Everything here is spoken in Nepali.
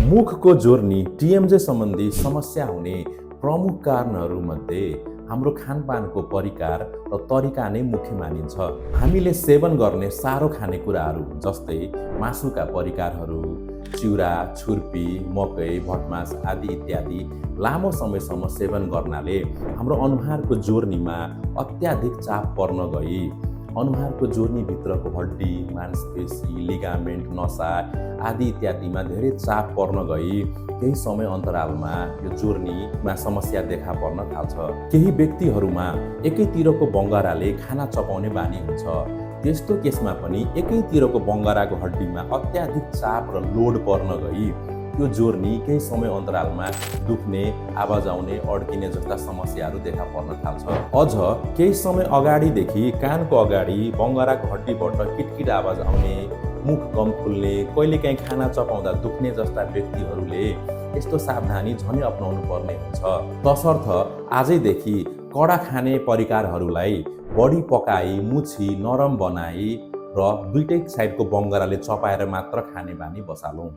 मुखको जोर्नी टिएमजे सम्बन्धी समस्या हुने प्रमुख कारणहरूमध्ये हाम्रो खानपानको परिकार र तरिका नै मुख्य मानिन्छ। हामीले सेवन गर्ने सारो खानेकुराहरू जस्तै मासुका परिकारहरू, चिउरा, छुर्पी, मकै, भटमास आदि इत्यादि लामो समयसम्म सेवन गर्नाले हाम्रो अनुहारको जोर्नीमा अत्याधिक चाप पर्न गई अनुहारको जोर्नीभित्रको हड्डी, मांसपेशी, लिगामेन्ट, नसा आदि इत्यादिमा धेरै चाप पर्न गई केही समय अन्तरालमा यो जोर्नीमा समस्या देखा पर्न थाल्छ। केही व्यक्तिहरूमा एकैतिरको बङ्गराले खाना चपाउने बानी हुन्छ। त्यस्तो केसमा पनि एकैतिरको बङ्गराको हड्डीमा अत्याधिक चाप र लोड पर्न गई यो जोर्नी केही समय अन्तरालमा दुख्ने, आवाज आउने, अड्किने जस्ता समस्याहरू देखा पर्न थाल्छ। अझ केही समय अगाडिदेखि कानको अगाडि बङ्गराको हड्डीबाट किटकिट आवाज आउने, मुख कम खुल्ने, कहिलेकाहीँ खाना चपाउँदा दुख्ने जस्ता व्यक्तिहरूले यस्तो सावधानी झनै अपनाउनु पर्ने हुन्छ। तसर्थ आजैदेखि कडा खाने परिकारहरूलाई बढी पकाई, मुछी, नरम बनाई र दुईटै साइडको बङ्गराले चपाएर मात्र खाने बानी बसालौँ।